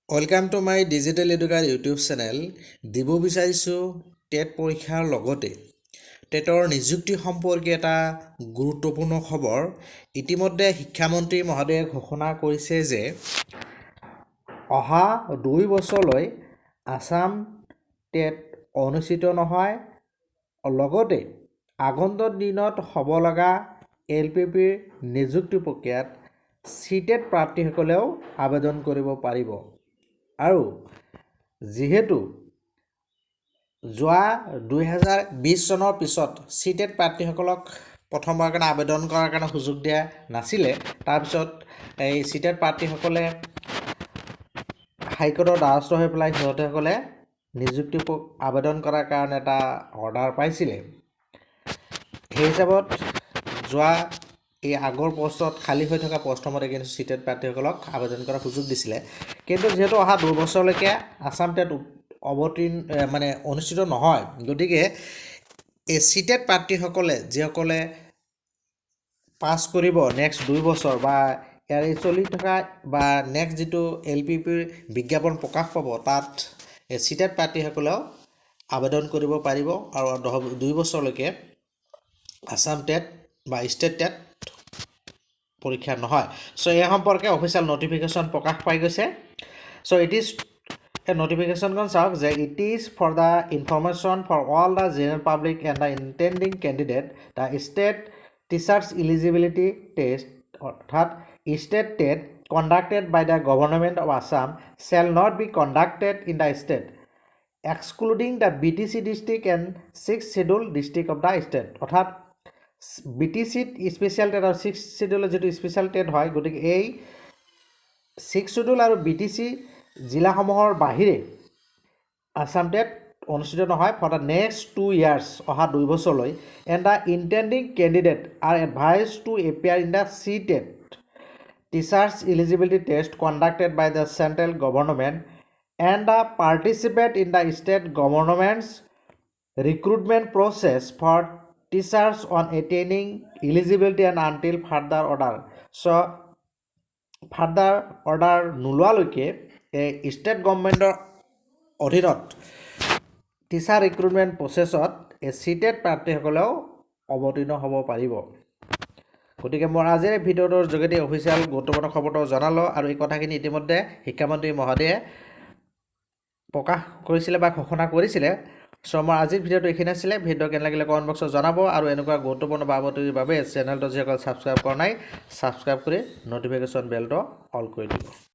Welcome to my Digital Educar YouTube channel. দিব বিচাৰিছোঁ TET পৰীক্ষাৰ লগতে টেটৰ নিযুক্তি সম্পৰ্কে এটা গুৰুত্বপূৰ্ণ খবৰ। ইতিমধ্যে শিক্ষামন্ত্ৰী মহোদয়ে ঘোষণা কৰিছে যে অহা 2 বছৰলৈ আছাম টেট অনুষ্ঠিত নহয়। লগতে আগন্তুক দিনত হ'ব লগা এল পি পিৰ নিযুক্তি প্ৰক্ৰিয়াত চি টেট প্ৰাৰ্থীসকলেও আবেদন কৰিব পাৰিব। আৰু যিহেতু যোৱা 2020 চনৰ পিছত চি টেট প্ৰাৰ্থীসকলক প্ৰথমবাৰৰ কাৰণে আবেদন কৰাৰ কাৰণে সুযোগ দিয়া নাছিলে, তাৰপিছত এই চি টেট প্ৰাৰ্থীসকলে হাইকোৰ্টৰ দ্বাৰস্থ হৈ পেলাই সিহঁতসকলে নিযুক্তি আবেদন কৰাৰ কাৰণে এটা অৰ্ডাৰ পাইছিলে। সেই হিচাপত যোৱা এই আগৰ পষ্টত খালী হৈ থকা পষ্টসমূহতে কিন্তু চি টেট প্ৰাৰ্থীসকলক আবেদন কৰাৰ সুযোগ দিছিলে। কিন্তু যিহেতু অহা 2 বছৰলৈকে আছাম টেট অৱতীৰ্ণ, মানে অনুষ্ঠিত নহয়, গতিকে এই চি টেট প্ৰাৰ্থীসকলে, যিসকলে পাছ কৰিব নেক্সট 2 বছৰ বা ইয়াৰ এই চলি থকা বা নেক্সট যিটো এল পি পিৰ বিজ্ঞাপন প্ৰকাশ পাব, তাত এই চি টেট প্ৰাৰ্থীসকলেও আবেদন কৰিব পাৰিব আৰু 2 বছৰলৈকে আছাম টেট বা ষ্টেট টেট পৰীক্ষা নহয়। চ' এই সম্পৰ্কে অফিচিয়েল নটিফিকেশ্যন প্ৰকাশ পাই গৈছে। চ' it is এই নটিফিকেশ্যনখন চাওক যে "It is for the information for all the general public and the intending candidate, the State Teachers Eligibility Test", অৰ্থাৎ State TET, "conducted by the Government of Assam shall not be conducted in the state, excluding the BTC district and Sixth Schedule district of the state." অৰ্থাৎ B T চিত special TET আৰু six শ্বেডিউলৰ যিটো special TET হয়, গতিকে এই six schedule আৰু B T C জিলাসমূহৰ বাহিৰে আছাম টেট অনুষ্ঠিত নহয় for the next 2 years, অহা 2 বছৰলৈ, "and the intending candidate are advised to appear in the CTET, Teachers Eligibility Test, conducted by the Central Government and the participate in the state government's recruitment process for teachers on attaining eligibility and until further order." So further order নোলোৱালৈকে এই state গভৰ্ণমেণ্টৰ অধীনত teacher recruitment প্ৰচেছত এই C TET প্ৰাৰ্থীসকলেও অৱতীৰ্ণ হ'ব পাৰিব। গতিকে মই আজিৰ এই ভিডিঅ'টোৰ যোগেদি অফিচিয়েল গুৰুত্বপূৰ্ণ খবৰটো জনালোঁ আৰু এই কথাখিনি ইতিমধ্যে শিক্ষামন্ত্ৰী মহোদয়ে প্ৰকাশ কৰিছিলে বা ঘোষণা কৰিছিলে। চ' মোৰ আজিৰ ভিডিঅ'টো এইখিনি আছিলে। ভিডিঅ' কেনে লাগিলে কমেণ্ট বক্সত জনাব আৰু এনেকুৱা গুৰুত্বপূৰ্ণ বা বাতৰিৰ বাবে চেনেলটো যিসকল ছাবস্ক্ৰাইব কৰা নাই, ছাবস্ক্ৰাইব কৰি ন'টিফিকেশ্যন বেলটো অল কৰি দিব।